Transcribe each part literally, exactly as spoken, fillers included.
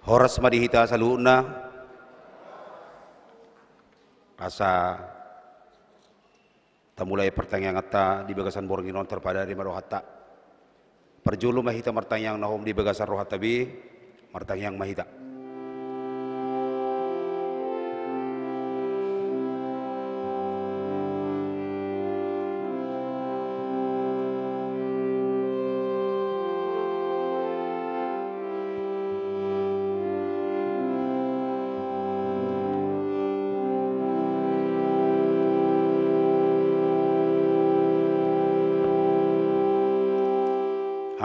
Horas ma di hita saluhutna. Asa tamulai partangianganta di bagasan borngin on, tarpadari ma rohanta. Parjolo ma hita martangiang na hom di bagasan rohanta be, martangiang ma hita.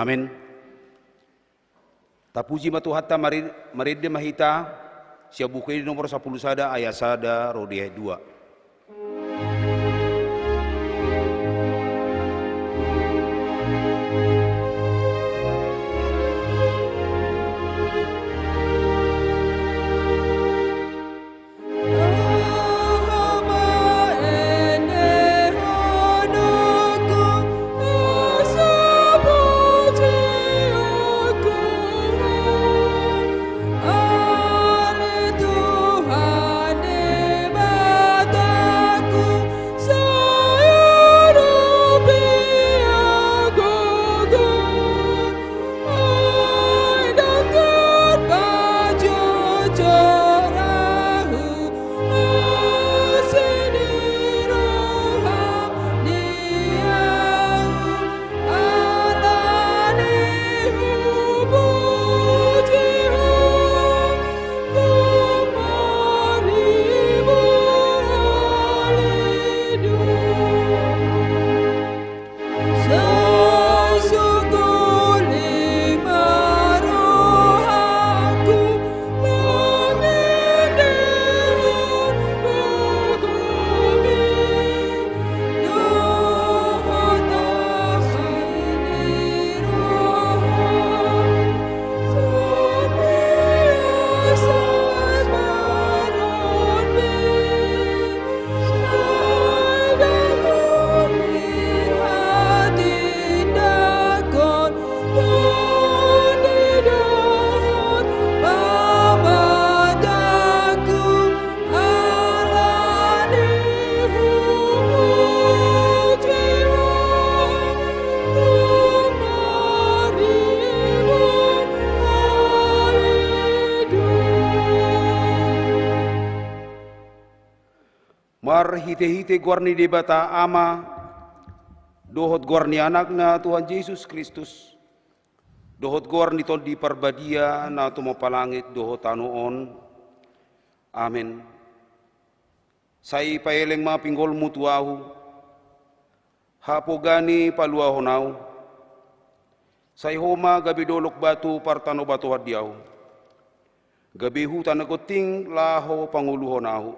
Amen. Tapuji ma Tuhanta, mari-, marende ma hita, sian Buku Ende nomor sampulu sada, ayat sada ro di ayat dua. Marhitehite goar ni Debata Ama, dohot goar ni Anakna Tuhan Jesus Kristus, dohot goar ni Tondi Parbadia na tumompa langit dohot tano on. Amen. Sai paeleng ma pinggolmu tu ahu, hapoga ni paluahon ahu. Sai Ho ma gabe dolok batu partanobatoan di ahu, gabe huta na gonting laho pangoluhon ahu.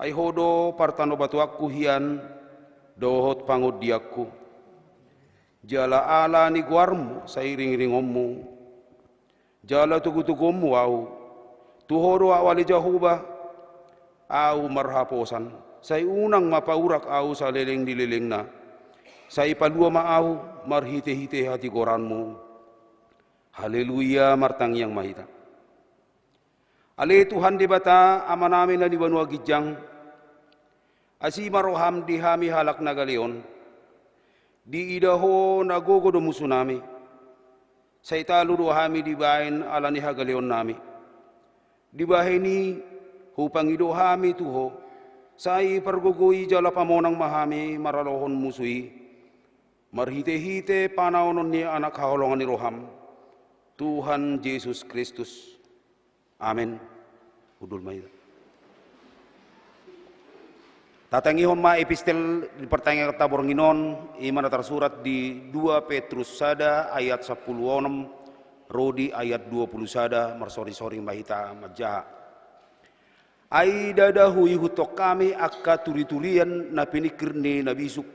Ai Ho do partanobatoanku hian dohot pangondianku. Jala ala ni goarmu sai ringiringonmu, jala togutoguonmu ahu. Tu Ho do ahu ale Jahowa, ahu marhaposan. Sai unang ma paurak ahu saleleng ni lelengna. Sai palua ma ahu marhitehite hatigoranmu. Haleluya. Martangiang ma hita. Ale Tuhan Debata, Amanami na di banua ginjang, asi ma roham di hami halak na gale on. Diida Ho na gogo do musunami, sai talu do hami dibahen ala ni hagaleonnami. Dibahen i hupangido hami tu Ho, sai pargogoi jala pamonang ma hami maralohon musu i, marhitehite panaonon ni Anak haholongan ni roham, Tuhan Jesus Kristus. Amen. Hundul ma hita. Tatangihon ma epistel di partangianganta borngin on, i ma na tarsurat di dua Petrus sada ayat sampulu onom ro di ayat dua pulu sada, marsorinsoring ma hita manjaha. Ai ndada huihuthon hami angka turiturian na piningkir ni na bisuk,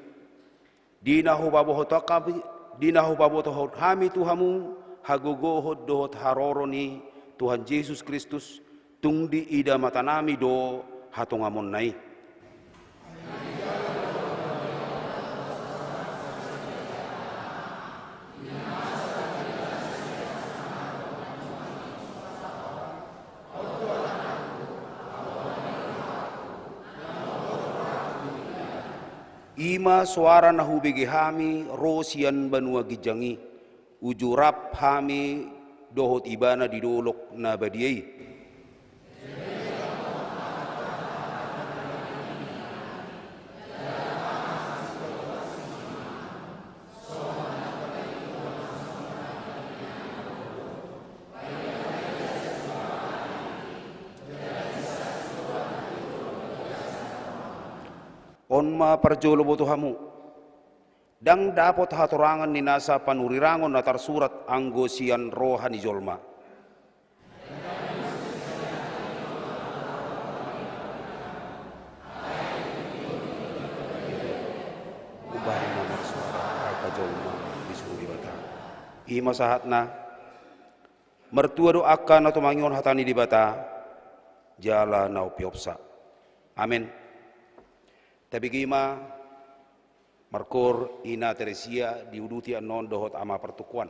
di na hupabotohon hami, di na hupabotohon hami tu hamu hagogoon dohot haroro ni Tuhan Jesus Kristus, tung diida matanami do hatongamonna i. I ma soara na hubege hami ro sian banua ginjang i, uju rap hami dohot Ibana di dolok na badia i. On ma parjolo boto hamu. Ndang dapot hatorangan ni nasa panurirangon na tarsurat anggo sian roha ni jolma. Umbahen ma marsoara angka jolma disuru Debata. I ma sahatna. Martua do angka na tumangihon hata ni Debata, jala na umpeopsa. Amen. Tabege ma markoor Ina Teresia diuduti annon dohot Ama Partukoan.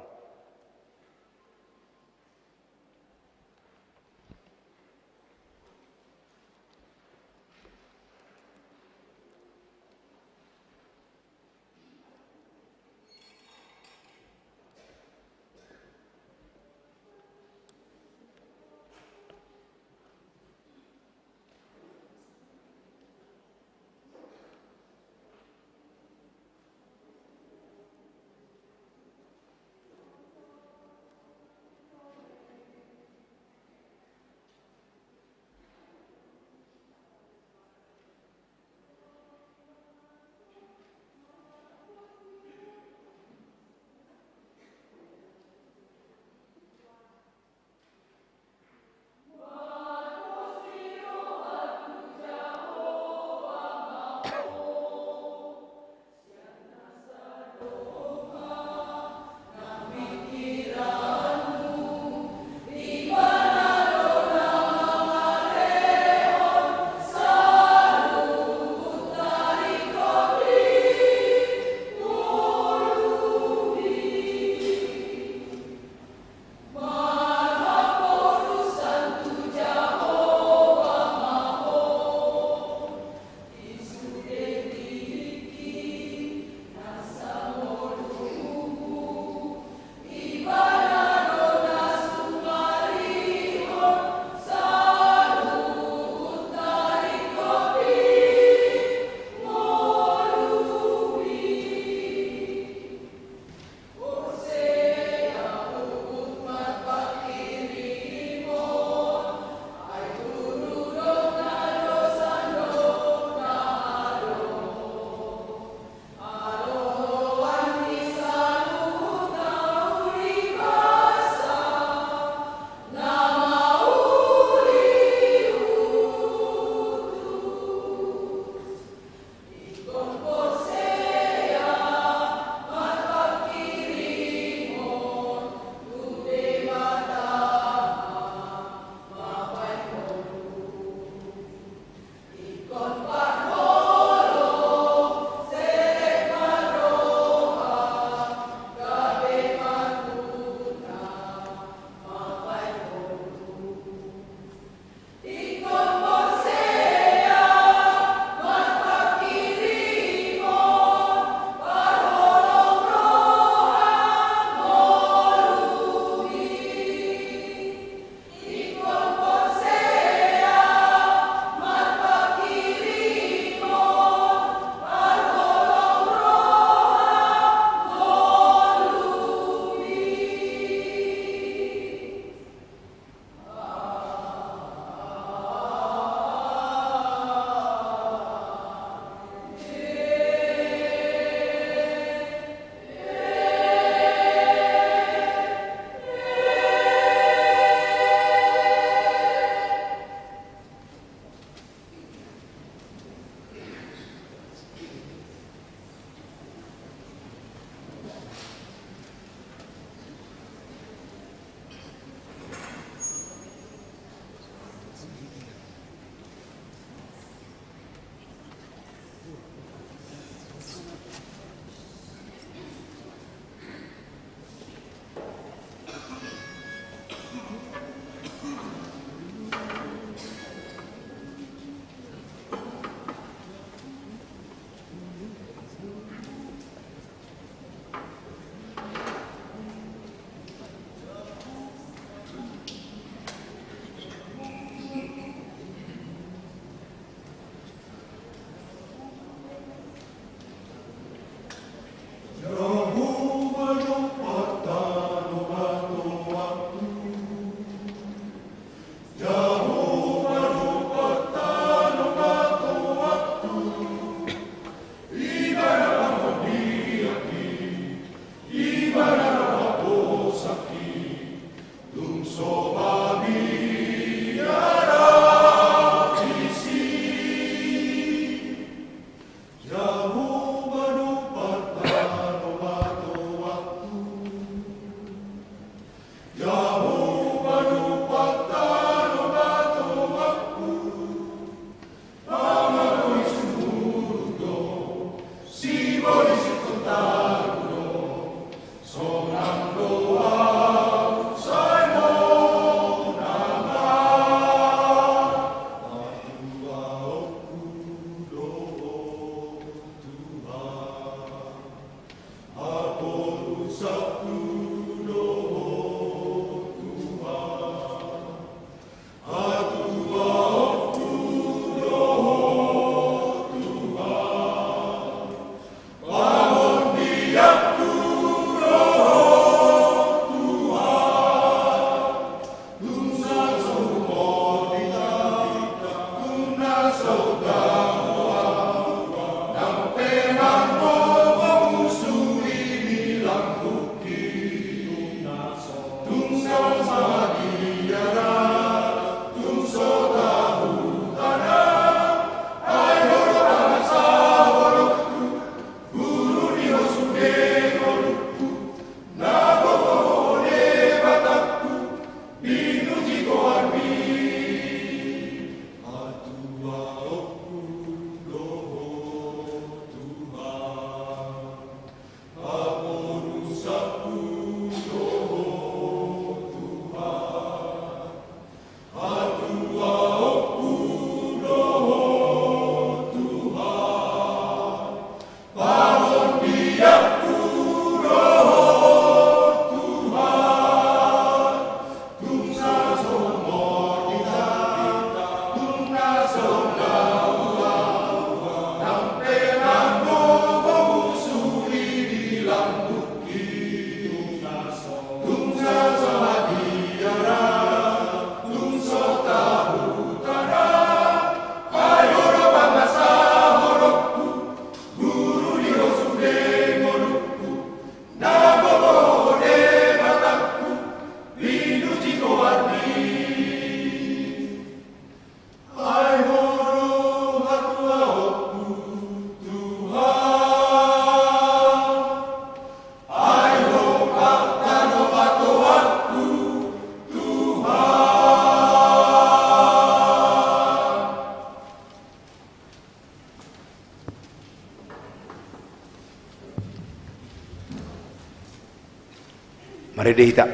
Ede hita.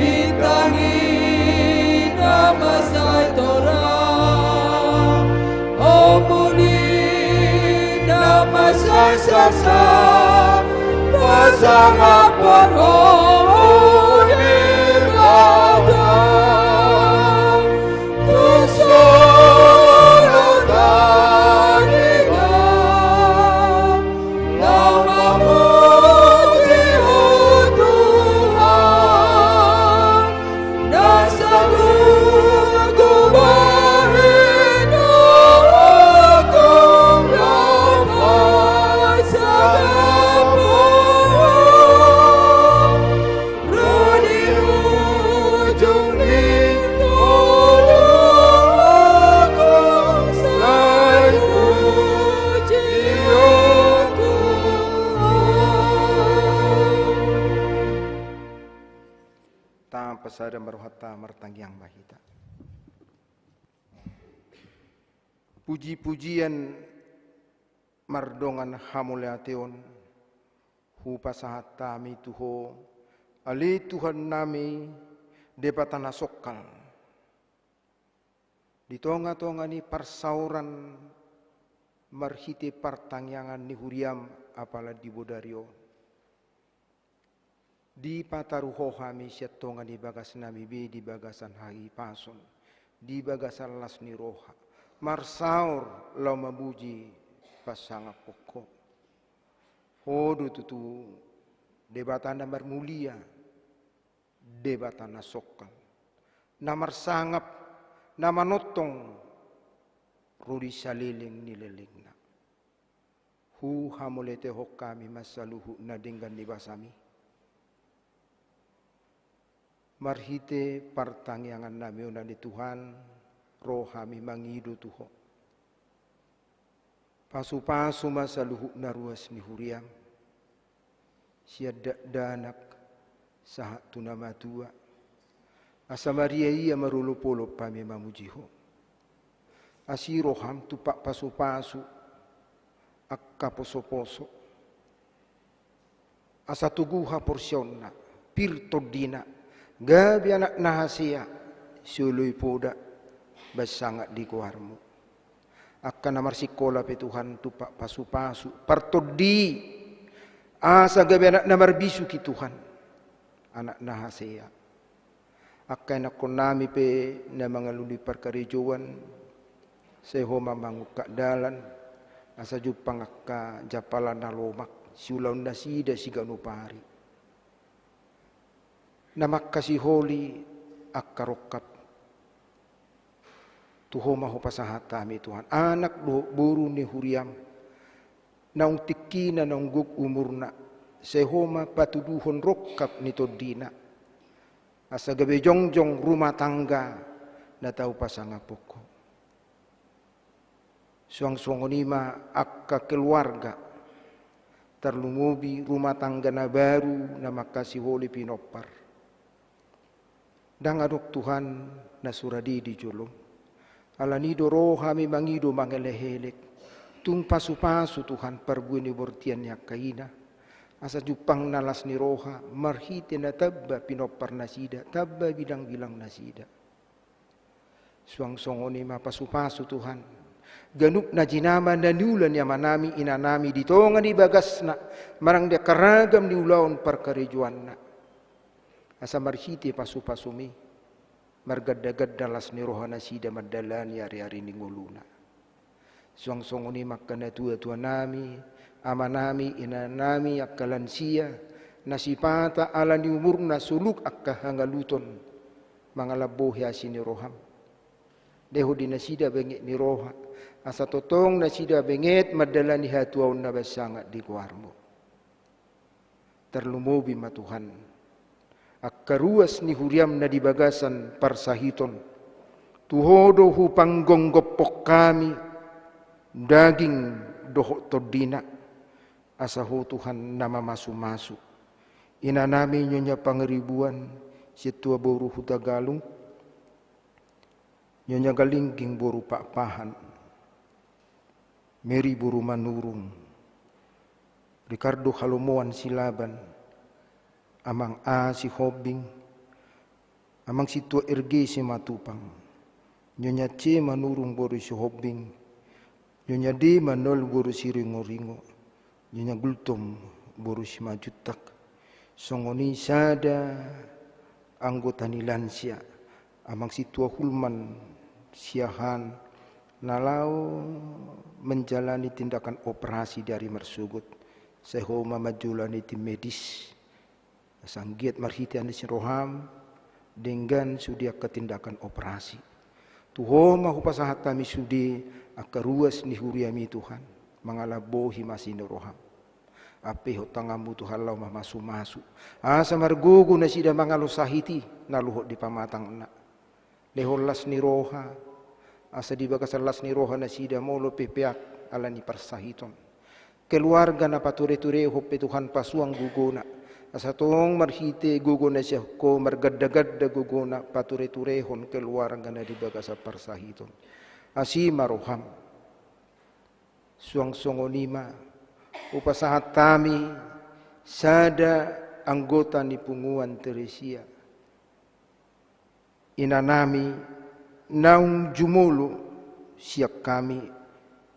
Bintang i na masa i torang, ombun i na masa i sarsar, pasangaphon Ho Debata. Tung so ro taringot na mamuji Ho Tuhan, na saluhut bahenon na pasangaphon. Ro di ujung ni ngolungku sai puji Ho Tuhan. Tama pasada ma rohanta, martangiang ma hita. Puji-pujian mardongan hamauliateon hupasahat hami tu Ho, ale Tuhannami, Debata na songkal. Di tonga-tonga ni parsaoran marhite partangiangan ni huriaM apala di bodari on, dipataru Ho hami sian tonga ni bagasnami be di bagasan hahipason, di bagasan las ni roha, marsaor laho mamuji pasangaphon Ho. Ho do tutu Debata na marmulia, Debata na songkal, na marsangap, na manongtong ro di saleleng ni lelengna. Huhamauliatehon hami ma saluhut na denggan ni basaMi. Marhite partangiangannami on, ale Tuhan, ro hami mangido tu Ho. Pasu-pasu ma saluhut na ruas ni huriaM, sian dakdanak sahat tu na matua, asa maria-ia marolop-olop hami mamuji Ho. Asi rohaM tumpak pasu-pasu angka poso-poso, asa togu haporseaonna, pir tondina, gabe anak na hasea, sioloi poda, bahen sangap di goarMu. Angka na marsikola pe Tuhan, tumpak pasu-pasu, partondi, asa gabe anak na marbisuk i Tuhan, anak na hasea. Angka ianakkonnami pe na mangalului parkarejoan, sai Ho ma mangungkap dalan, asa jumpang angka jampalan na lomak, siulaon nasida siganup ari. Na mangkasiholi angka rongkap, tu Ho ma hupasahat hami Tuhan, anak dohot boru ni huriaM, naung tingkina, naung gok umurna, sai Ho ma patuduhon rongkap ni tondina, asa gabe jongjong rumah tangga na tau pasangaphon Ho. Suang songon i ma angka keluarga, tarlumobi rumah tangga na baru na mangkasiholi pinompar. Ndang adong Tuhan na sura di di joloM. Alani do ro hami mangido mangelekelek. Tung pasu-pasu Tuhan parbue ni bortian ni angka ina, asa jumpang na las ni roha marhite na tamba pinompar nasida, tamba bilang-bilang nasida. Suang songon i ma pasu-pasu Tuhan Ganup na jinama na niula ni amanami inanami di tonga ni bagasna, manang di angka ragam ni ulaon parkarejoanna. Asa marhite pasupasumi, margandaganda las ni roha nasida mandalani ariari ni ngoluna. Suang songon i ma angka natuatuanami, amanami, inanami, angka lansia, na sipata ala ni umurna soluk angka hangaluton, mangalambohi asi ni roham. Lehon di nasida benget ni roha, asa tongtong nasida benget mandalani hatuaon na bahen sangap di goarmu. Tarlumobi ma Tuhan, angka ruas ni huriam na di bagasan parsahiton, tu Ho do hupanggophop hami daging dohot tondina, asa Ho Tuhan na mamasumasu. Inanami Nyonya Pangaribuan, Sintua boru Hutagalung, Nyonya Galingging boru Pakpahan, Meri boru Manurung, Ricardo Halomoan Silaban, Amang A Sihombing, Amang Sintua R G Simatupang, Nyonya C Manurung boru Sihombing, Nyonya D Manol boru Siringoringo, Nyonya Gultom boru Simanjuntak. Songon i sada anggota ni lansia, Amang Sintua Hulman Siahaan, na laho menjalani tindakan operasi di ari marsogot. Sai Ho ma manjolani tim medis. Asa anggiat marhite asi ni roham, denggan sude angka tindakan operasi. Tu Ho ma hupasahat hami sude angka ruas ni huriami Tuhan, mangalambohi ma asi ni roham. Ampehon tanganmu Tuhan laho mamasumasu. Asa margogo nasida mangalo sahit i, na luhut di pamatangna. Lehon las ni roha, asa di bagasan las ni roha nasida molo pe peak ala ni parsahiton. Keluarga na patureturehon pe Tuhan pasuang gogona, asa tong marhite gogo na sian Ho margandaganda gogona patureturehon keluarga na di bagasan parsahiton. Asi ma roham. Suang songon i ma, hupasahat hami sada anggota ni punguan Teresia. Inanami naung jumolo sian hami,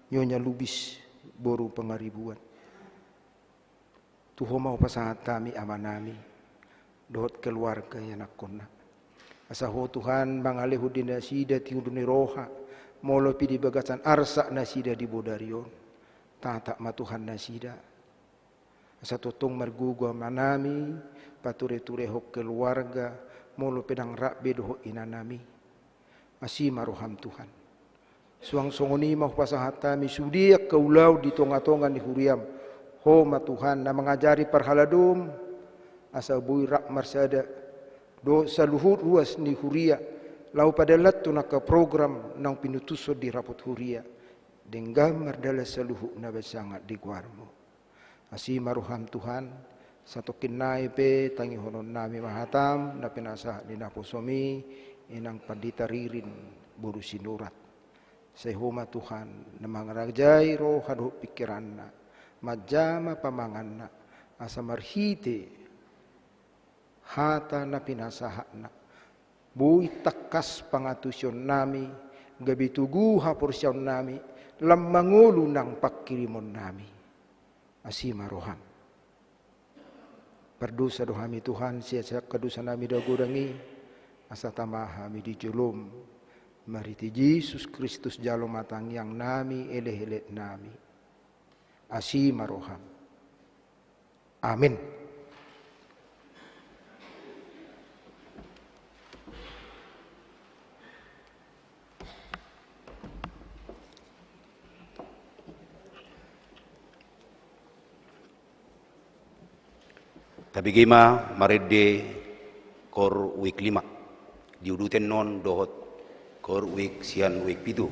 Nyonya Lubis boru Pangaribuan. Tu Ho ma hupasahat hami amanami, dohot keluarga ianakhonna. Asa Ho Tuhan mangalehon di nasida tiur ni roha, molo pe di bagasan arsak nasida di bodari on. Tatap ma Tuhan nasida. Asa tongtong margogo amanami, patureturehon keluarga, molo pe ndang rap be dohot inanami. Asi ma roham Tuhan. Suang songon i ma hupasahat hami sude angka ulaon di tongatonga ni huriam. Ho ma Tuhan na mangajari parhaladoM, asa boi rap marsada dohot saluhut ruas ni huria, laho padalanhon angka program naung pinutushon di rapot huria. Denggan mardalan saluhut na bahen sangap di goarMu. Asi ma roham Tuhan, satongkin nai pe tangihononnami ma hataM na pinasahat ni naposoMi, Inang Pandita Ririn boru Sinurat. Sai Ho ma Tuhan, na mangarajai roha dohot pingkiranna, manjama pamanganna, asa marhite hata na pinasahatna, boi tangkas panganturionnami, gabe togu haporseaonnami, lam mangolu nang panghirimonnami. Asi ma roham. Pardosa do hami Tuhan, sian angka dosanami na godang i, asa tama hami di joloM, marhite Jesus Kristus jalo ma tangiangnami, elekeleknami. Asi ma roham. Amin. Tabege ma marende koor week lima. Diuduti annon dohot koor week sian week pitu.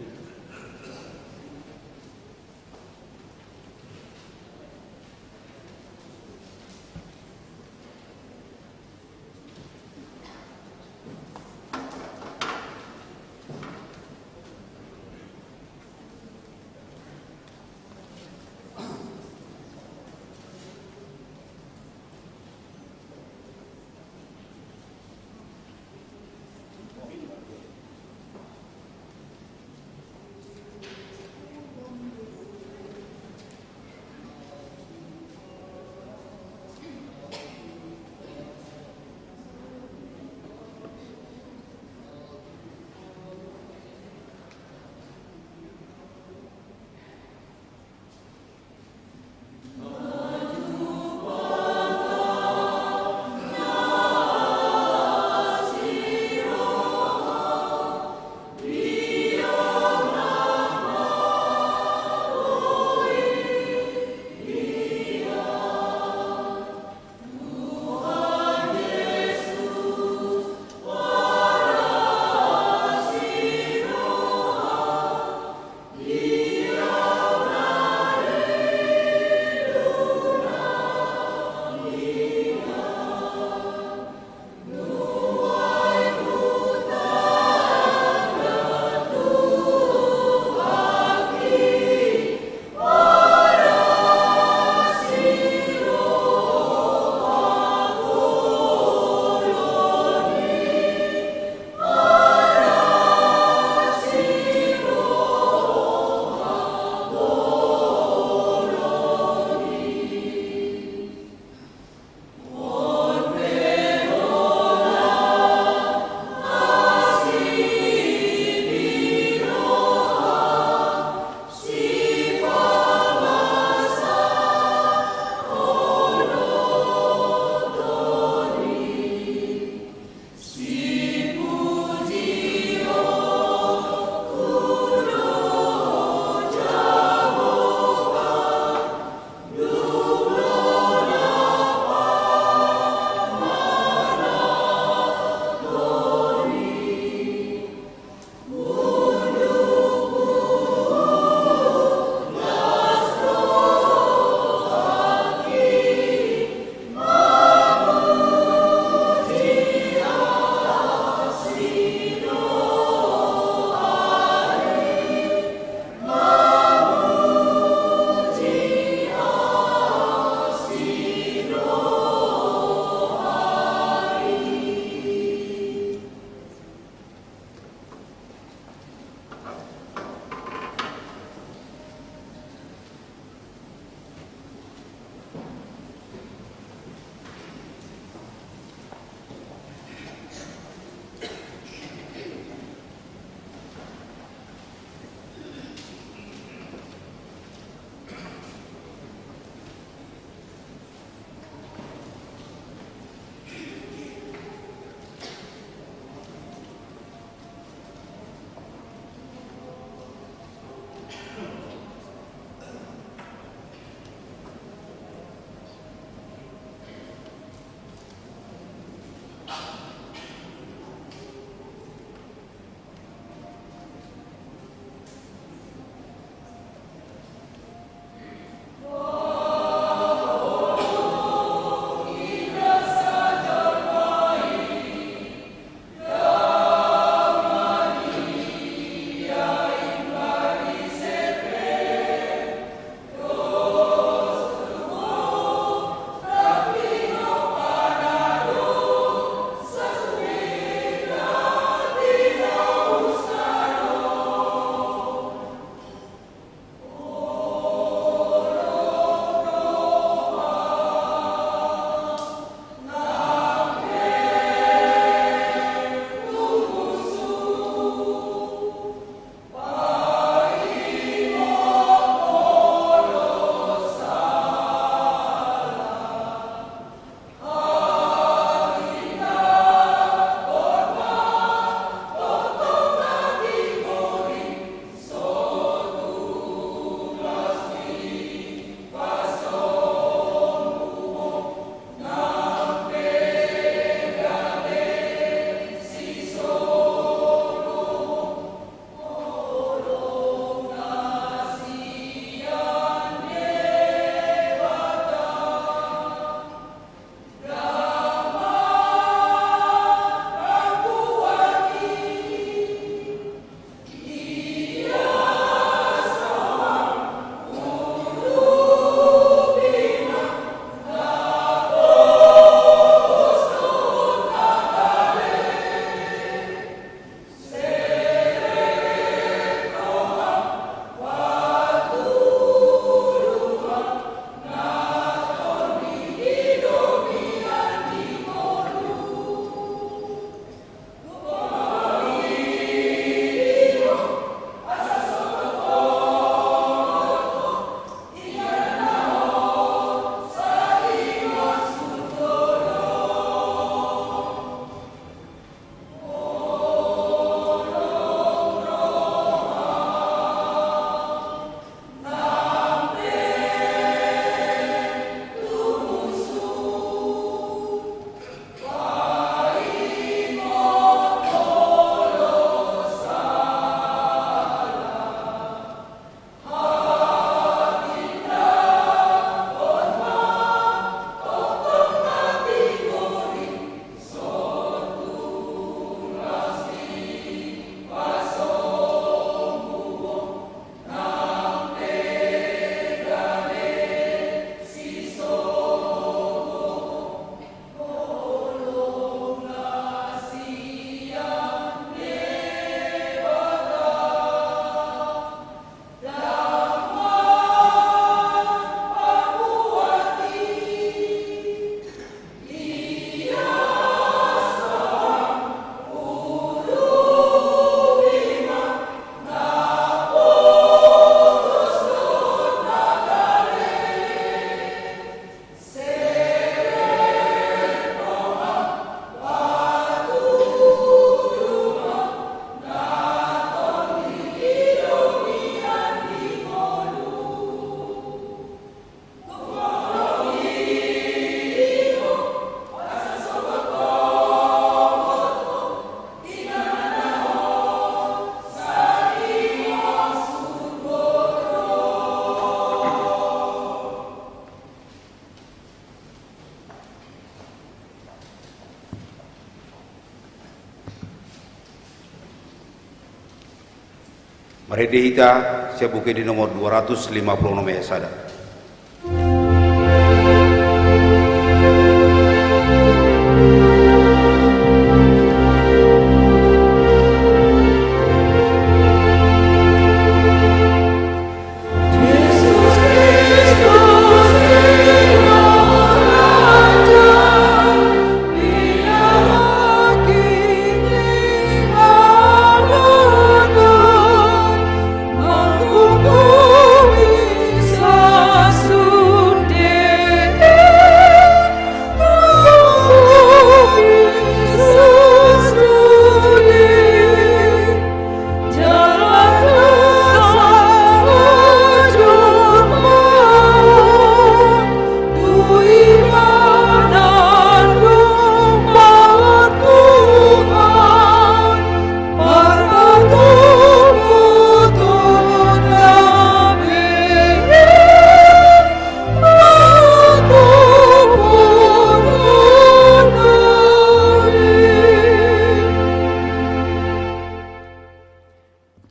Marende hita sian Buku Ende nomor dua ratus lima puluh onom ayat sada.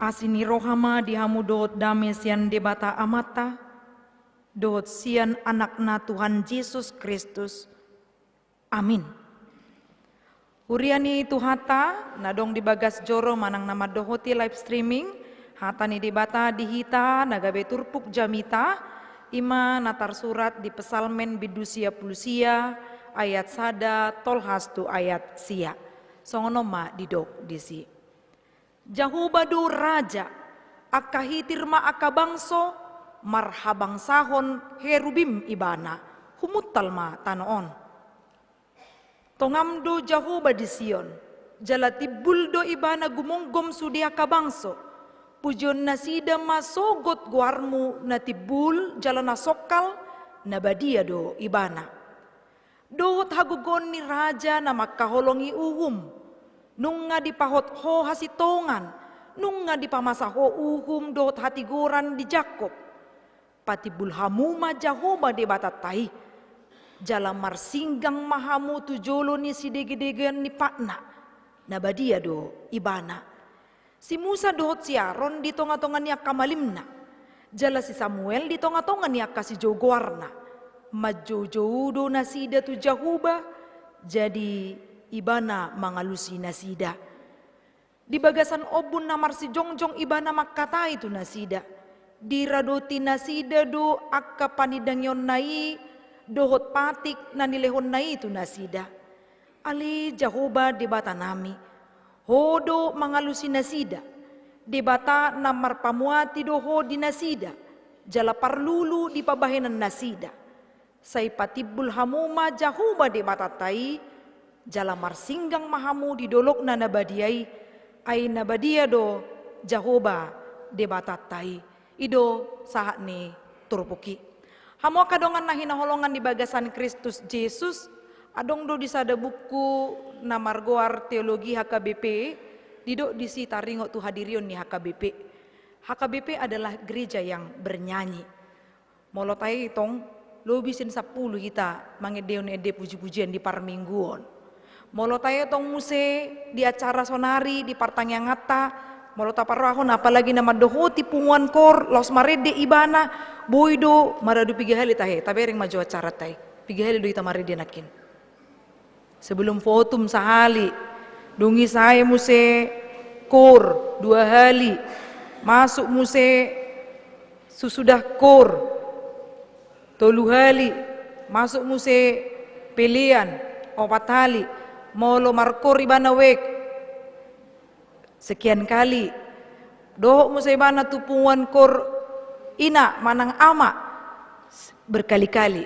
Asi ni roha ma di hamu dohot dame sian Debata Amanta, dohot sian Anakna Tuhan Jesus Kristus. Amin. Huria ni Tuhanta, na adong di bagas joro manang na mandohoti live streaming, hata ni Debata di hita na gabe turpuk jamita, i ma na tarsurat di Psalmen bindu sia pulu sia, ayat sada tolhas tu ayat sia. Songon on ma didok disi. Jahowa do raja, angka hitir ma angka bangso, marhabangsahon herubim ibana, humuntal ma tano on. Tongam do Jahowa di Sion, jala timbul do ibana gumomgom sude angka bangso, pujion nasida ma sogot goarmu na timbul jala na songkal, na badia do ibana. Dohot hagogoon ni raja na mangkaholongi uhum. Nunga dipahot ho hasintongan, nunga dipamasa ho uhum dohot hatigoran di Jakkob. Patimbul hamu ma Jahowa Debatanta i, jala marsinggang ma hamu tu jolo ni sidegedegean ni patna, na badia do ibana. Si Musa dohot si Aron di tongatonga ni angka malimna, jala si Samuel di tongatonga ni angka sijou goarna. Manjoujou do nasida tu Jahowa, jadi ibana mangalusi nasida. Di bagasan ombun na marsijongjong ibana mangkatai tu nasida. Diradoti nasida do angka panindangionna i dohot patik na nilehonna i tu nasida. Ale Jahowa Debatanami, Ho do mangalusi nasida, Debata na marpamuati do Ho di nasida, jala parlulu di pabahenan nasida. Sai patimbul hamu ma Jahowa Debatanta i, jala marsinggang ma hamu di dolokna na badia i, ai na badia do Jahowa Debatanta i. I do sahat ni turpuk i. Hamu angka dongan na hinaholongan di bagasan Kristus Jesus, adong do di sada buku na margoar Teologi H K B P, didok disi taringot tu hadirion ni H K B P. H K B P adalah gereja yang bernyanyi. Molo tahe tong, lobi sian sampulu hita mangendehon ende pujipujian di parmingguon. Molo tahe tong muse di acara saonari di partangianganta, molo taparrohahon apalagi na mandohoti punguan kor, laos marende ibana, boi do maradu piga hali tahe, tabereng ma jo acaranta i. Piga hali do hita marende nangkin. Sebelum votum sahali, dung i sae muse kor dua hali, masuk muse susudah kor tolu hali, masuk muse pelean opat hali, molo markor ibana wek sekian kali, dohot muse ibana tu punguan kor ina manang ama berkali-kali.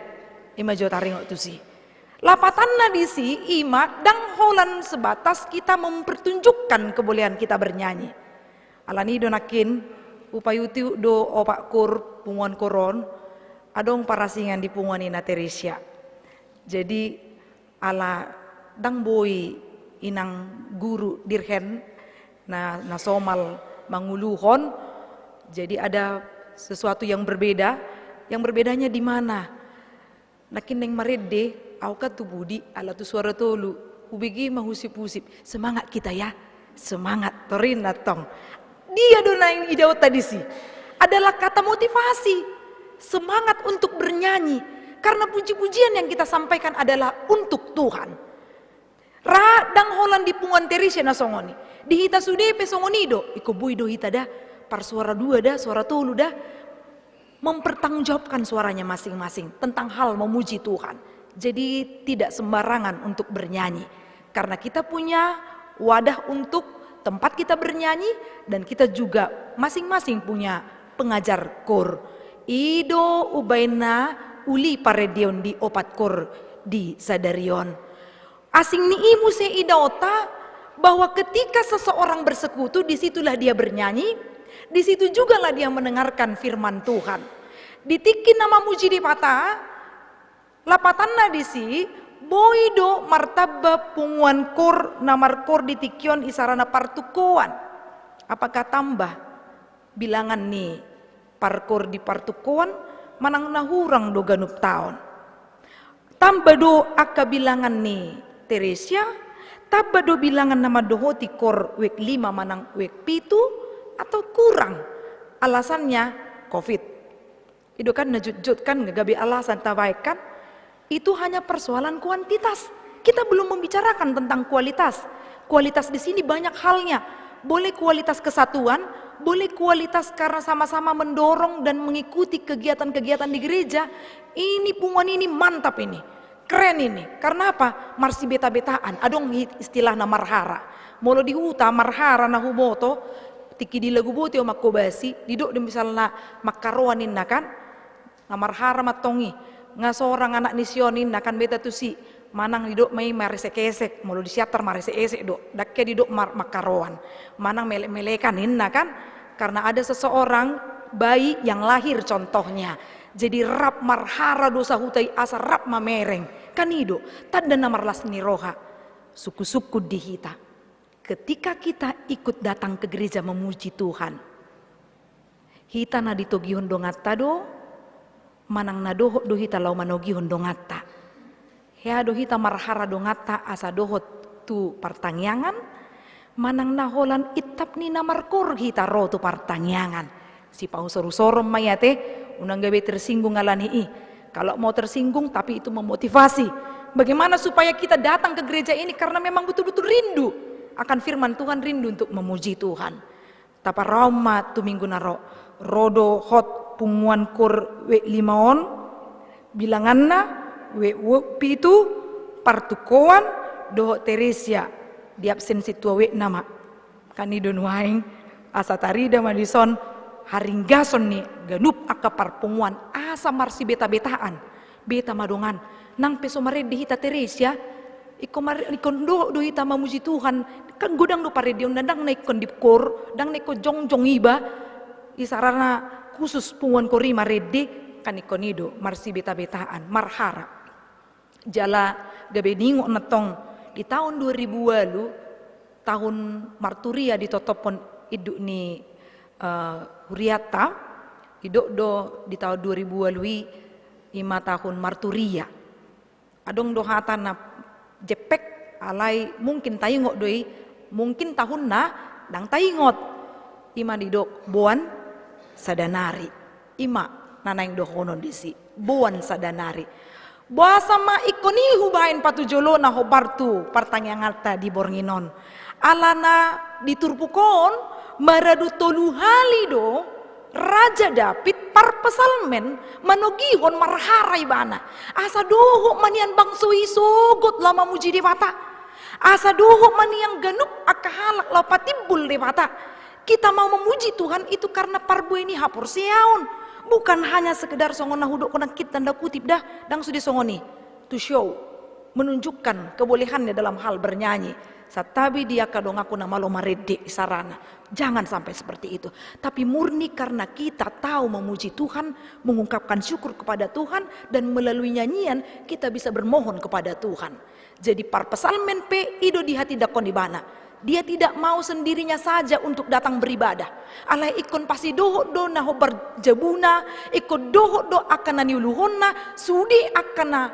I ma jo taringot tusi. Lapatanna disi i ma ndang holan sebatas kita mempertunjukkan kebolehan kita bernyanyi. Alani do nangkin, hupaihuthut do opat kor, punguan kor on, adong parasingan di punguan ina Teresia. Jadi, ala ndang boi inang guru dirhen na, na somal manguluhon, jadi ada sesuatu yang berbeda. Yang berbedanya di mana? Nangkin naeng marende, au kan tu pudi, ala tu suara tolu, hubege ma husip-husip. Semangat kita ya, semangat, torin antong. Dia do naeng idaonta disi adalah kata motivasi, semangat untuk bernyanyi, karena puji-pujian yang kita sampaikan adalah untuk Tuhan. Ra ndang holan di punguan Teresia na songon i. Di hita sude pe songon i do, ingkon boi do hita da, parsuara dua da, suara tolu da, mempertanggungjawabkan suaranya masing-masing tentang hal memuji Tuhan. Jadi tidak sembarangan untuk bernyanyi. Karena kita punya wadah untuk tempat kita bernyanyi dan kita juga masing-masing punya pengajar koor. I do umbahen na uli parendeon di opat koor di sadari on. Asing ni i muse idaonta bahwa ketika seseorang bersekutu, disitulah dia bernyanyi, di situ jugalah dia mendengarkan firman Tuhan. Di tingki na mamuji Debata, lapatanna disi, boi do martamba punguan koor na markoor di tingki on isarana partungkoan. Apakah tamba bilangan ni parkoor di partungkoan manang na hurang do ganup taon? Tamba do angka bilangan ni Teresia, tamba do bilangan na mandohoti koor week lima manang week pitu, atau kurang? Alasannya covid. I do kan na jotjot kan, gabe alasan tabaen kan. Itu hanya persoalan kuantitas. Kita belum membicarakan tentang kualitas. Kualitas di sini banyak halnya. Boleh kualitas kesatuan, boleh kualitas karena sama-sama mendorong dan mengikuti kegiatan-kegiatan di gereja. Ini punguan ini mantap ini. Keren ini. Karena apa? Marsibeta-betaan. Adong hi-, istilahna marhara. Molo di huta marhara na huboto, tingki di Laguboti au mangkobasi, didok do misalna mangkaroan inna kan. Na marhara ma antong i, nga sorang anak ni si on inna kan beta tusi, manang didok ma i maresek-esek, molo di Siantar maresek-esek do, ndang hea didok mar-, mangkaroan, manang melek-melekan inna kan, karena ada seseorang bayi yang lahir contohnya, jadi rap marhara do sahuta i asa rap mamereng, kan i do, tanda na marlas ni roha, sungkun-sungkun di hita. Ketika kita ikut datang ke gereja memuji Tuhan, hita na ditogihon donganta do, manang na dohot do hita laho manogihon donganta. Hea do hita marhara donganta asa dohot tu partangiangan, manang na holan intap ni na markoor hita ro tu partangiangan. Sipausor-usoron ma i ate, unang gabe tersinggung ala ni i. Kalau mau tersinggung, tapi itu memotivasi. Bagaimana supaya kita datang ke gereja ini karena memang betul-betul rindu akan firman Tuhan, rindu untuk memuji Tuhan. Taparrohahon ma tu minggu na ro. Ro do hot punguan koor week lima on, bilanganna week, week pitu, partungkoan, dohot Teresia, di absen sintua weekna ma. Kan i do nuaeng, asa tarida ma dison haringgason ni ganup angka parpunguan asa marsibeta-betaan. Beta ma dongan, nang pe so marende hita Teresia, ingkon mar-, ingkon dohot do hita mamuji Tuhan. Kan godang do parendeonna, ndang na ingkon di koor, ndang na ingkon jongjong iba, isarana khusus punguan koor i marende, kan ingkon i do marsibeta-betaan, marhara. Jala gabe diingot antong di taon dua ribu ualu, taon marturia ditotophon induk ni, eh, hurianta, didok do di taon dua ribu ualu i, i ma taon marturia. Adong do hata na jempek, alai mungkin taingot do i, mungkin taon na ndang taingot. I ma didok boan sada nari. I ma na naeng dohonon disi, boan sada nari. Boasa ma ingkon i hubaen patujolona hombar tu partangianganta di borngin on? Alana di turpuk on maradu tolu hali do Raja Daud parpsalmen manogihon marhara ibana. Asa dohot ma nian bangso i sogot laho mamuji Debata. Asa dohot ma nian ganup angka halak laho patimbul Debata. Kita mau memuji Tuhan itu karena parbue ni haporseaon. Bukan hanya sekedar songon na hudok nangkin tanda kutip da, ndang sude songon i. To show, menunjukkan kebolehannya dalam hal bernyanyi. Santabi di angka donganku na malo marende isarana. Jangan sampai seperti itu. Tapi murni karena kita tahu memuji Tuhan, mengungkapkan syukur kepada Tuhan, dan melalui nyanyian kita bisa bermohon kepada Tuhan. Jadi parpsalmen pe i do dihatindangkon ibana. Dia tidak mau sendirinya saja untuk datang beribadah. Alai ingkon pasidohot do na hombar jabuna, ingkon dohot do angka na niuluhonna, sude angka na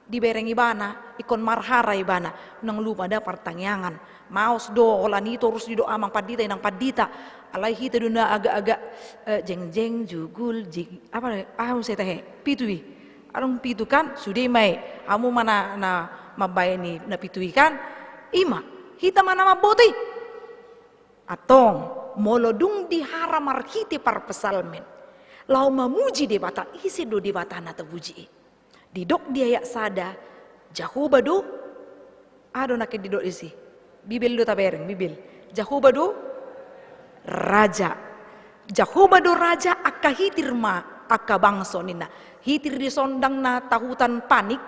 dibereng ibana, ingkon marhara ibana, unang lupa da partangiangan, Maos do, holan i torus didok amang pandita, inang pandita. Alai hita do na agak-agak, eh, jeng-jeng, jugul, jig-, apa, ah, muse tahe, pitu i. Adong pitu kan, sude ma i. Hamu ma na, na mambaen i na pitu i kan. I ma, hita ma na mamboto i. Antong, molo dung dihara marhite parpsalmen laho mamuji Debata, ise do Debata na tapuji i? Didok di ayat sada, Jahowa do, aha do nangkin didok disi? Bibel do tabereng, Bibel. Jahowa do Raja. Jahowa do Raja, angka hitir ma angka bangso ninna. Hitir dison ndang na tahutan panik.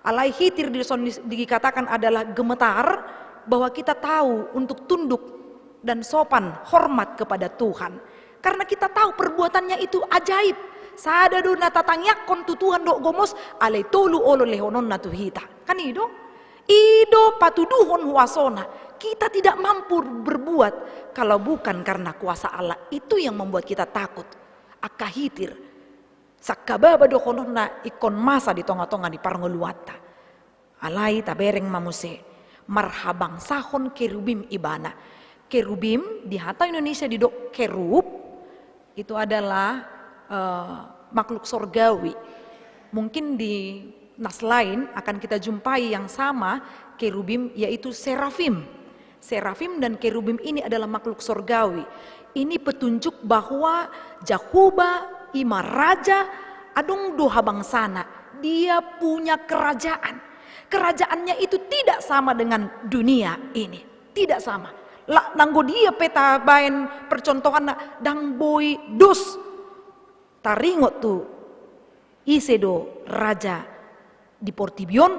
Alai hitir dison di-, dikatakan adalah gemetar, bahwa kita tahu untuk tunduk dan sopan, hormat kepada Tuhan. Karena kita tahu perbuatannya itu ajaib. Sada do na tatangiangkon tu Tuhan dohot gomos, alai tolu olo lehononna tu hita. Kan i do? I do patuduhon huasona. Kita tidak mampu berbuat kalau bukan karena kuasa Allah. Itu yang membuat kita takut. Angka hitir. Sangkababa dohononna ingkon masa di tonga-tonga ni parngoluanta. Alai tabereng ma muse, marhabangsahon kerubim ibana. Kerubim, di hata Indonesia didok kerub, itu adalah, eh, makhluk sorgawi. Mungkin di nas lain akan kita jumpai yang sama, kerubim, yaitu serafim. Serafim dan kerubim ini adalah makhluk sorgawi. Ini petunjuk bahwa Jahowa i ma raja, adong do habangsana. Dia punya kerajaan. Kerajaannya itu tidak sama dengan dunia ini. Tidak sama. La, nanggo dia pe tabaen percontohanna, ndang boi dos taringot tu ise do raja di portibi on,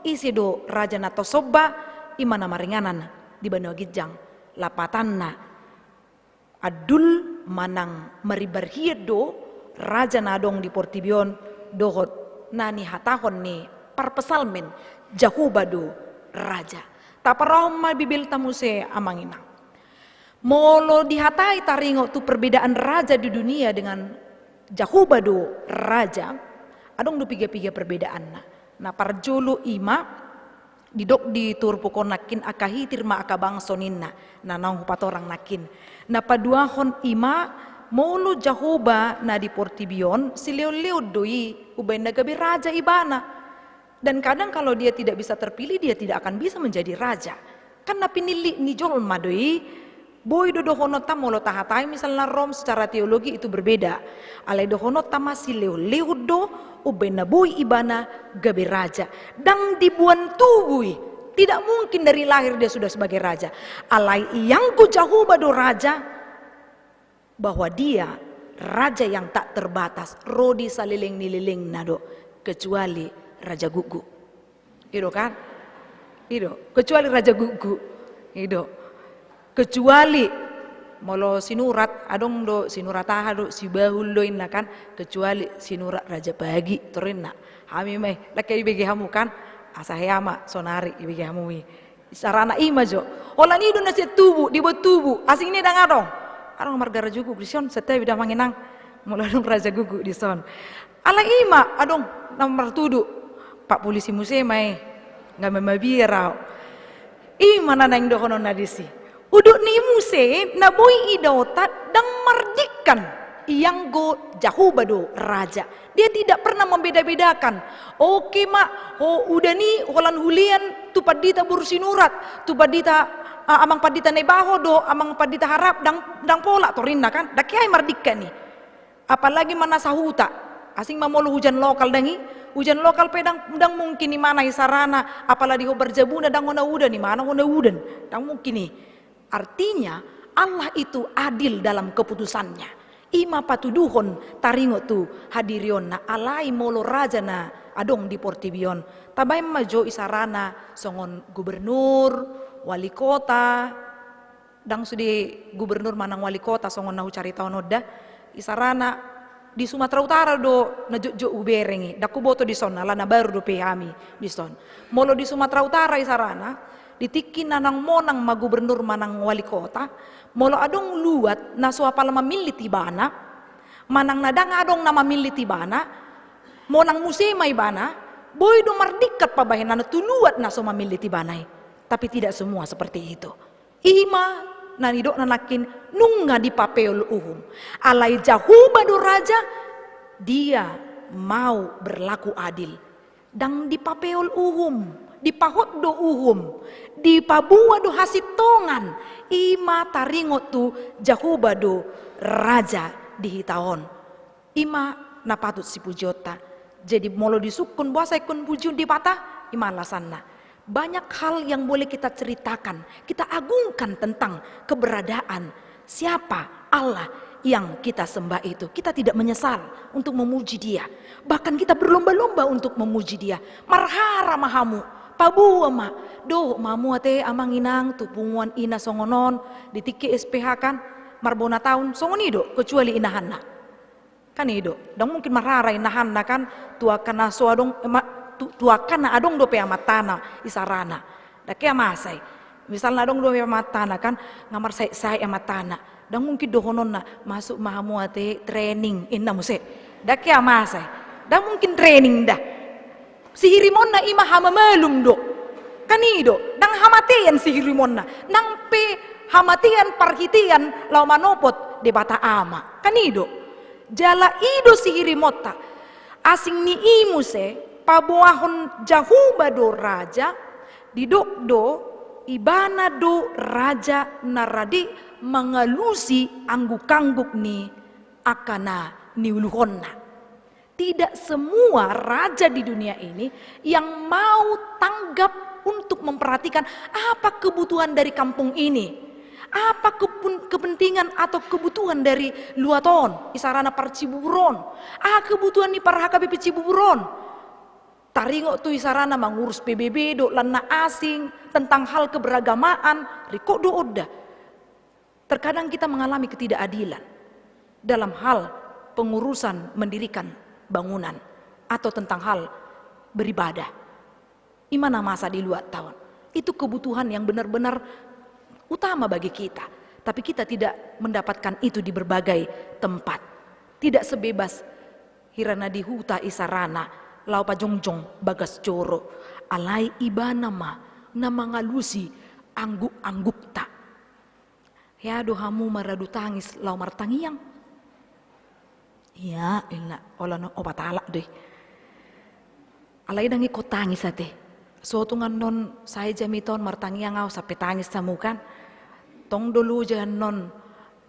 ise do raja na tasomba, i ma na maringanan di banua ginjang. Lapatanna, andul manang marimbar hian do raja na adong di portibi on, dohot na nihatahon ni parpsalmen, Jahowa do Raja. Taparrohahon ma Bibelta muse, amang inang. Molo dihatai taringot tu perbedaan raja di dunia dengan Jahowa do Raja, adong do piga-piga perbedaanna. Na parjolo i ma, didok di turpuk on nangkin, angka hitir ma angka bangso ninna, na naung hupatorang nangkin. Na paduahon i ma, molo Jahowa na di portibi on, silehon-lehon do i, umbahen na gabe raja ibana. Dan kadang kalau dia tidak bisa terpilih, dia tidak akan bisa menjadi raja. Kan na pinillit ni jolma do i. Boi do dohononta molo tahatai misalna Rom secara teologi itu berbeda. Alai dohononta ma silehon-lehon do, umbahen na boi ibana gabe raja. Ndang diboan tubu i. Tidak mungkin dari lahir dia sudah sebagai raja. Alai ianggo Jahowa do raja, bahwa dia raja yang tak terbatas, ro di saleleng ni lelengna do, kecuali raja guggu. I do kan? I do, kecuali raja guggu. I do. Kecuali, molo sinurat, adong do sinurat aha do, sibahul do inna kan, kecuali sinurat raja pagi, torinna. Hami ma i, laki ibege hamu kan, asa hea ma, sonari ibege hamu i. Sarana i ma jo. Holan i do na sian tubu, diboan tubu, asing ni ndang adong. Adong marga raja guggu dison, santabi da amang inang. Molo adong raja guggu dison. Alai i ma, adong, na martudu. Pak polisi muse ma i. Nga mamabiar au. I ma na naeng dohononna disi. Udut ni muse, na boi idaonta ndang mardingkan. Ianggo Jahowa do raja. Dia tidak pernah membeda-bedakan. Oke ma, ho udan i holan hulean tu pandita boru sinurat, tu pandita, ah, amang pandita Naibaho do, amang pandita Harap, ndang, ndang pola torinna kan, ndang hea i mardingkan i. Apalagi ma na sahuta, asing ma molo hujan lokal ndang i, hujan lokal pe ndang, ndang mungkin imana i sarana, apalagi ho barjabuna ndang hona udan imana, hona udan, ndang mungkin i. Artinya, Allah itu adil dalam keputusannya. I ma patuduhon taringot tu hadirionna, alai molo raja na adong di portibi on. Tabaen ma jo i sarana songon gubernur, wali kota, ndang sude gubernur manang wali kota songon na hucaritahon on da. I sarana di Sumatera Utara do na jotjot hubereng i, ndang huboto dison, ala na baru dope hami dison. Molo di Sumatera Utara i sarana, di tingki na naung monang ma gubernur manang wali kota, molo adong luat na so apala mamillit ibana, manang na ndang adong na mamillit ibana, monang muse ma ibana, boi do mardingkan pabahenanna tu luat na so mamillit ibana i. Tapi tidak semua seperti itu. Ima na nidokna nangkin nunga dipapeol uhum. Alai Jahowa do raja, dia mau berlaku adil. Ndang dipapeol uhum, dipahot do uhum, dipaboa do hasintongan, ima taringot tu Jahowa do raja di hita on. Ima na patut sipujionta. Jadi molo disungkun boasa ingkon pujion Debata, ima alasanna. Banyak hal yang boleh kita ceritakan, kita agungkan tentang keberadaan siapa Allah yang kita sembah itu. Kita tidak menyesal untuk memuji Dia. Bahkan kita berlomba-lomba untuk memuji Dia. Marhara ma hamu, paboa ma, dohot ma hamu ate amang inang tu punguan i na songon on, di tingki S P H kan, marbona taon, songon i do, kecuali inahanna. Kan i do, ndang mungkin marhara inahanna kan, tu angka na so adong, eh, ma-, tu, tu angka na adong dope amantana, isarana. Ndang hea masa i. Misalna adong dope amantana kan, nga marsahit-sahit amantana. Ndang mungkin dohononna, masuk ma hamu ate training, inna muse. Ndang hea masa i. Ndang mungkin training da. Sihirimonna ima hamamalum do. Kan i do, ndang hamatean sihirimonna. Nang pe hamatean parhitean laho manopot Debata Ama. Kan i do. Jala i do sihirimonta. Asing ni i muse, paboahon Jahowa do raja, didok do, Ibana do raja na rade mangalusi angguk-angguk ni angka na niuluhonna. Tidak semua raja di dunia ini yang mau tanggap untuk memperhatikan apa kebutuhan dari kampung ini. Apa kepun-, kepentingan atau kebutuhan dari luat on, isarana par Cibubur on. Ah, kebutuhan ni par H K B P Cibubur on. Taringot tu isarana mangurus P B B dohot lan na asing, tentang hal keberagamaan, ringkot do on da. Terkadang kita mengalami ketidakadilan dalam hal pengurusan mendirikan bangunan atau tentang hal beribadah. Ima na masa di luat on. Itu kebutuhan yang benar-benar utama bagi kita. Tapi kita tidak mendapatkan itu di berbagai tempat. Tidak sebebas hira na di huta isarana, laho pajongjong bagas joro. Alai Ibana ma na mangalusi angguk-anggukta. Hea do hamu maradu tangis laho martangiang? Ia, inna, holan opat halak do i. Alai ndang ingkon tangis ate. So tung annon sae jamita on martangiang ahu sampe tangis hamu kan. Tong do loja annon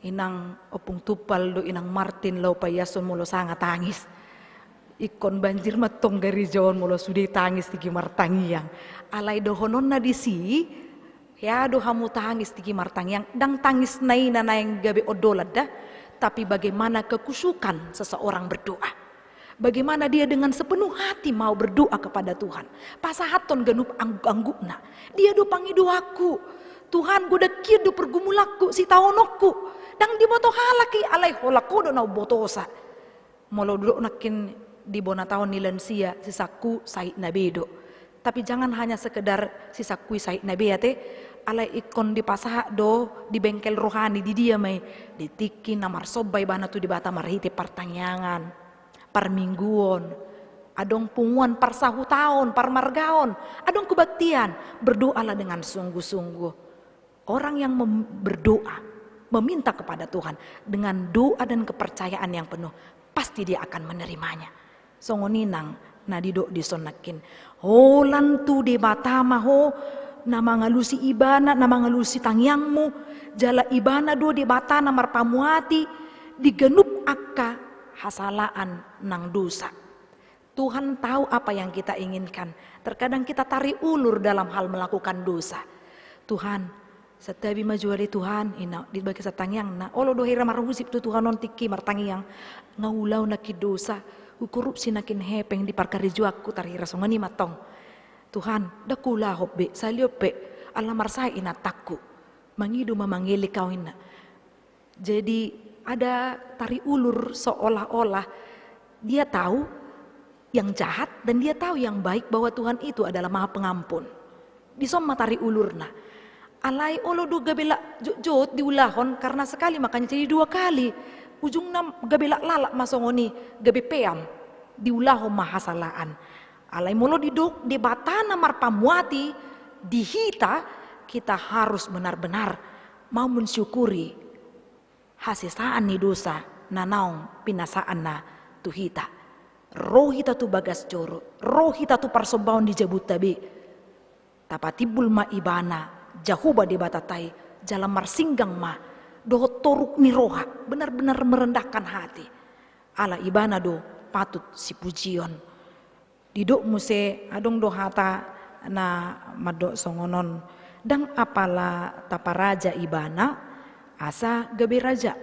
inang Ompung Tumpal dohot inang Martin laho paiashon molo sanga tangis. Ingkon banjir ma tong gareja on molo sude tangis tingki martangiang. Alai dohononna disi, hea do hamu tangis tingki martangiang, ndang tangis na i na naeng gabe ondolan da, tapi bagaimana kekhusyukan seseorang berdoa. Bagaimana dia dengan sepenuh hati mau berdoa kepada Tuhan. Pasahathon ganup angguk-anggukna. Dia do pangidoanku. Tuhan, godang hian do pergumulanku, sitaononku. Ndang diboto halak i, alai holan Ho do na umbotosa. Molo didok nangkin di bona taon ni lansia, sisangku sahitna be do. Tapi jangan hanya sekedar sisangku i sahitna be ate, alai ingkon dipasahat do di bengkel rohani, di dia ma i, di tingki na marsomba ibana tu Debata marhite partangiangan, parmingguon, adong punguan parsahutaon, parmargaon, adong kebaktian, berdoalah dengan sungguh-sungguh. Orang yang mem-, berdoa, meminta kepada Tuhan dengan doa dan kepercayaan yang penuh, pasti Dia akan menerimanya. Songon i nang na didok dison nangkin. Holan tu Debata ma ho na mangalusi ibana, na mangalusi tangiangmu, jala Ibana do Debata na marpamuati di ganup angka hasalaan nang dosa. Tuhan tahu apa yang kita inginkan. Terkadang kita tarik ulur dalam hal melakukan dosa. Tuhan, santabi ma jo ale Tuhan, inna di bagasan tangiangna. Olo do hira marhusip tu Tuhan on tingki martangiang. Nga huulahon nangkin dosa, hukorupsi nangkin hepeng di parkarejoanku, tarhira songon i ma tong. Tuhan, ndang huulahon be, sahali on pe, ala marsahit inantangku. Mangido ma mangelek au inna. Jadi ada tarik ulur seolah-olah dia tahu yang jahat dan dia tahu yang baik bahwa Tuhan itu adalah Maha Pengampun. Dison ma tarik ulurna. Alai olo do gabe la jotjot diulahon karena sekali makanya jadi dua kali. Ujungna gabe lalap ma songon i, gabe peam. Diulahon ma hasalaan. Alai molo didok Debata na marpamuati, Di hita, kita harus benar-benar mau mensyukuri hasesaan ni dosa na naung pinasaanna tu hita. Ro hita tu bagas joro, ro hita tu parsombaon di jabunta be. Tapatimbul ma Ibana, Jahowa Debatanta i, jala marsinggang ma dohot toruk ni roha, benar-benar merendahkan hati. Ala Ibana do patut sipujion. Didok muse, adong do hata na mandok songon on, ndang apala taparaja Ibana asa gabe raja.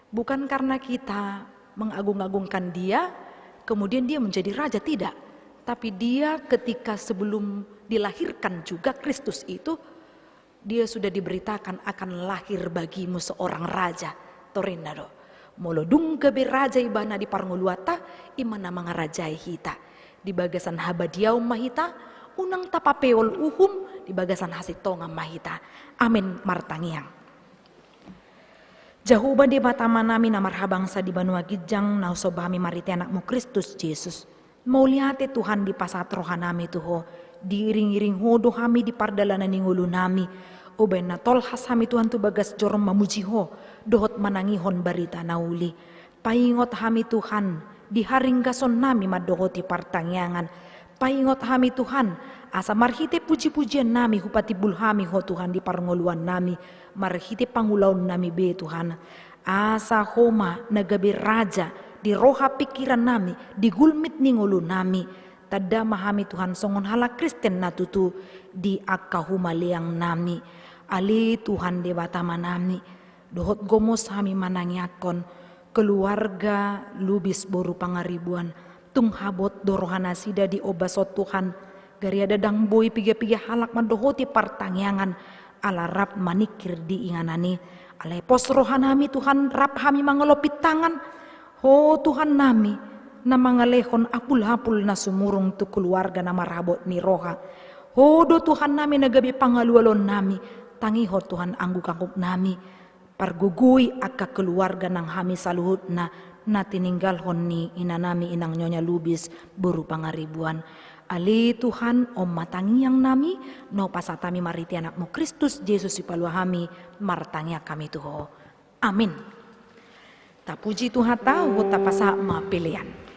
Bukan karena kita mengagung-agungkan Dia, kemudian Dia menjadi raja, tidak. Tapi Dia ketika sebelum dilahirkan juga Kristus itu, Dia sudah diberitakan akan lahir bagimu seorang raja. Torinna do. Molo dung gabe raja Ibana di parngoluanta, i ma na mangarajai hita. Di bagasan habadiaon ma hita, unang tapapeol uhum, di bagasan hasintongan ma hita. Amin, martangiang. Jahowa Debata Amanami na marhabangsa di banua ginjang, na husomba hami marhite Anakmu Kristus Jesus. Mauliate Tuhan dipasahat rohanami tu Ho, diiring-iring Ho do hami di pardalanan ni ngolunami. Umbahen na tolhas hami Tuhan tu bagas joro mamuji Ho, dohot manangihon barita na uli. Paingot hami Tuhan, di haringgasonnami mandohoti partangiangan. Paingot hami Tuhan, asa marhite puji-pujiannami hupatimbul hami Ho Tuhan di parngoluannami, marhite pangulaonnami be Tuhan. Asa Ho ma na gabe raja di roha pingkirannami, di gulmit ni ngolunami. Tanda ma hami Tuhan songon halak Kristen na tutu di angka humaleangnami. Ale Tuhan Debata Amanami, dohot gomos hami manangiangkon keluarga Lubis boru Pangaribuan. Tung habot do rohanasida di ombas on Tuhan. Gariada ndang boi piga-piga halak mandohoti partangiangan ala rap maningkir di inganan i. Alai pos rohanami Tuhan, rap hami mangalopi tangan. Ho Tuhannami, na mangalehon apul-apul na sumurung tu keluarga na marhabot ni roha. Ho do Tuhannami na gabe pangalualuannami. Tangihon Tuhan angguk-angguknami. Pargogoi angka keluarga nang hami saluhutna na tininggalhon ni inanami inang Nyonya Lubis boru Pangaribuan. Ale Tuhan, on ma tangiangnami, na hupasahat hami marhite Anakmu Kristus Jesus Sipalua hami, martangiang hami tu Ho. Amin. Tapuji Tuhanta, huhut tapasahat ma pelean.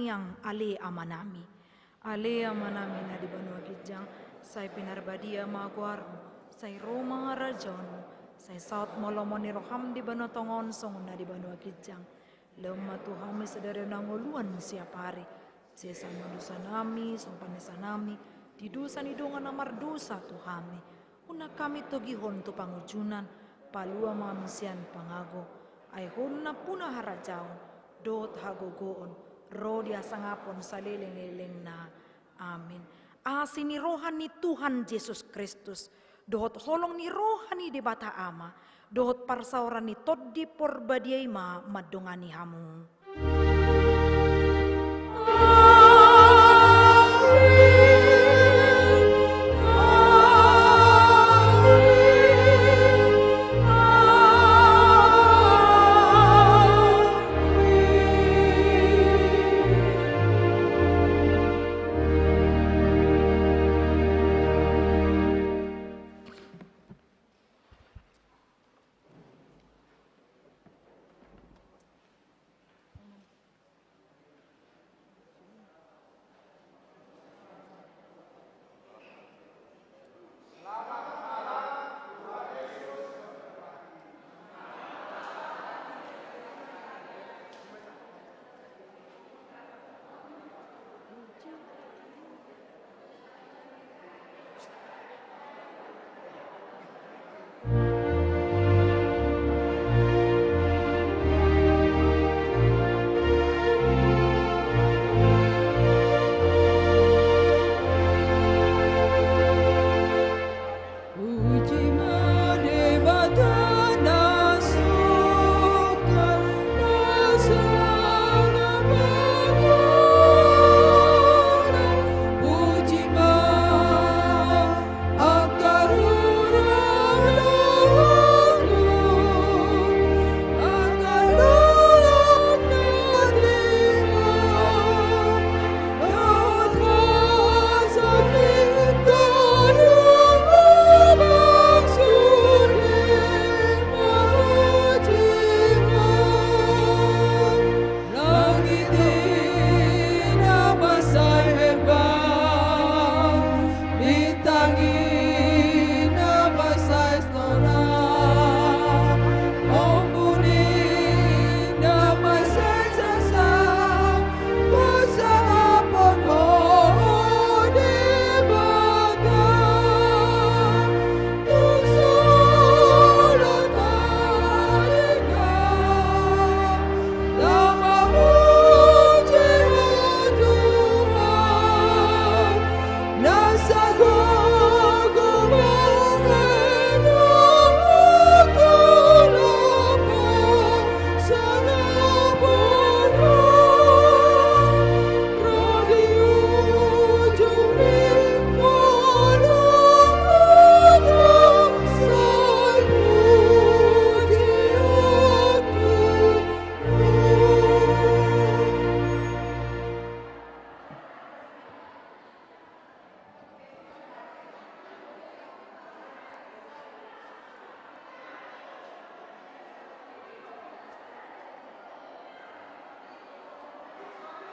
Yang ale Amanami. Ale Amanami na di banua ginjang, sai pinarbadia ma goarmu, sai ro ma harajaonmu, sai saut ma lomo ni roham di banua tonga on songon na di banua ginjang. Lehon ma tu hami sadari on hangoluan siapari. Sesa ma dosanami, songon panesanami di dosa ni dongan na mardosa tu hami. Unang hami togihon tu pangunjunan, palua ma hami sian pangago. Ai Ho do nampuna harajaon dohot hagogoon ro di hasangapon saleleng-lelengna. Amin. Asi ni roha ni Tuhan Jesus Kristus, dohot holong ni roha ni Debata Ama, dohot parsaoran ni Tondi Porbadia i ma mandongani hamu.